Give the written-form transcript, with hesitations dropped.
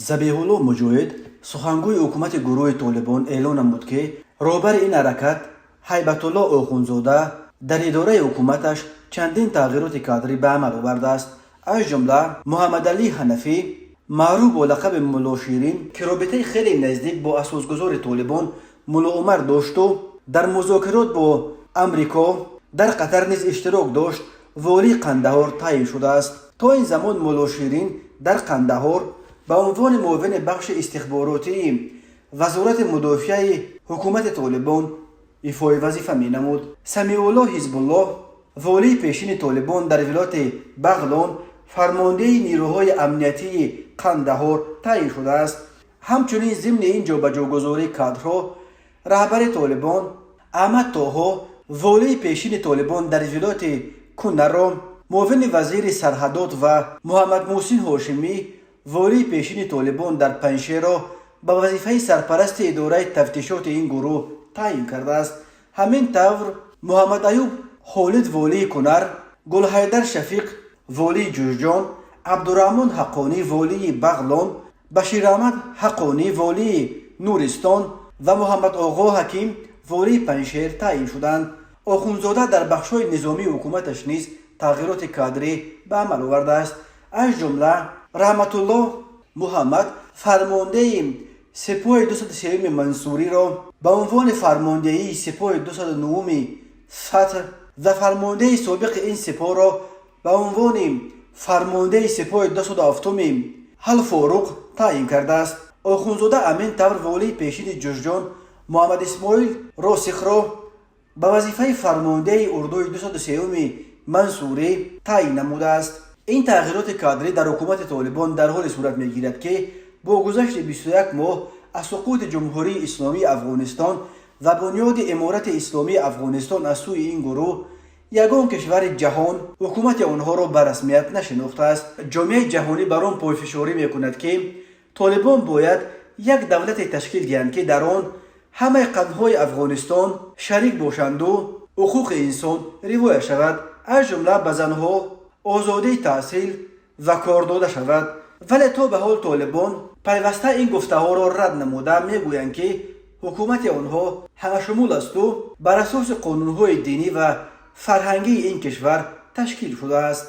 Забеҳулло Муҷоҳид, сухангӯи ҳукумати гурӯҳи Толибон, эълон намуд, ки роҳбари ин ҳаракат Ҳайбатулло Охунзода дар идораи ҳукуматаш чандин тағйироти кадрӣ ба амал овардааст. Аз ҷумла Муҳаммадалӣ Ҳанафӣ, маъруф бо лақаби Мулло Ширин, ки робитаи хеле наздик бо асосгузори Толибон Мулло Умар дошту дар музокирот бо Амрико дар Қатар низ иштирок дошт, волии Қандаҳор таъин шудааст. То ин замон Мулло Ширин дар Қандаҳор ба унвони муовини бахши истихборотии Вазорати мудофиаи ҳукумати Толибон ифои вазифа менамуд. Самиулло Ҳизбуллоҳ, волии пешини Толибон дар вилояти Бағлон, фармондеҳи нирӯҳои амниятии Қандаҳор таъин шудааст. Ҳамчунин, зимни ин ҷобаҷогузории кадрҳо, раҳбари Толибон Аҳмад Тоҳо, волии пешини Толибон дар вилояти Кунарро муовини вазири сарҳадот ва Муҳаммадмуҳсин Ҳошимӣ, волии пешини Толибон дар Панҷшерро ба вазифаи сарпарасти идораи тафтишоти ин гурӯҳ таъин кардааст. Ҳамин тавр, Муҳаммад Аюб Холид, волии Кунар, Гулҳайдар Шафиқ, волии Ҷӯзҷон, Абдураҳмон Ҳаққонӣ, волии Бағлон, Башираҳмад Ҳаққонӣ, волии Нуристон, ва Муҳаммадоғо Ҳаким, волии Панҷшер таъин шуданд. Охунзода дар бахшҳои низомии ҳукуматаш низ тағйироти кадрӣ ба амал овардааст. Аз ҷумла Раҳматулло Муҳаммад, фармондеҳи сипоҳи 203-юми Мансуриро ба унвони фармондеҳии сипоҳи 209-уми Фатҳ ва фармондеҳи собиқи ин сипоҳро ба унвони фармондеҳи сипоҳи 207-уми Ҳалфоруқ таъин кардааст. Охунзода ҳамин тавр волии пешини Ҷӯзҷон Муҳаммад Исмоил Росихро ба вазифаи фармондеҳи урдуи 203-юми Мансурӣ таъин намудааст. Ин тағйироти кадрӣ дар ҳукумати Толибон дар ҳоле сурат мегирад, ки бо гузашти 21 моҳ аз суқути Ҷумҳурии Исломии Афғонистон ва бунёди Иморати Исломии Афғонистон аз сӯи ин гурӯҳ, ягон кишвари ҷаҳон ҳукумати онҳоро ба расмият нашинохтааст. Ҷомеаи ҷаҳонӣ бар он пойфишорӣ мекунад, ки Толибон бояд як давлате ташкил диҳанд, ки дар он ҳамаи қавмҳои Афғонистон шарик бошанду ҳуқуқи инсон ривоя шавад, аз ҷумла ба занҳо озодии таҳсил ва кор дода шавад. Вале то ба ҳол Толибон пайваста ин гуфтаҳоро рад намуда, мегӯянд, ки ҳукумати онҳо ҳамашумул асту бар асоси қонунҳои динӣ ва фарҳангии ин кишвар ташкил шудааст.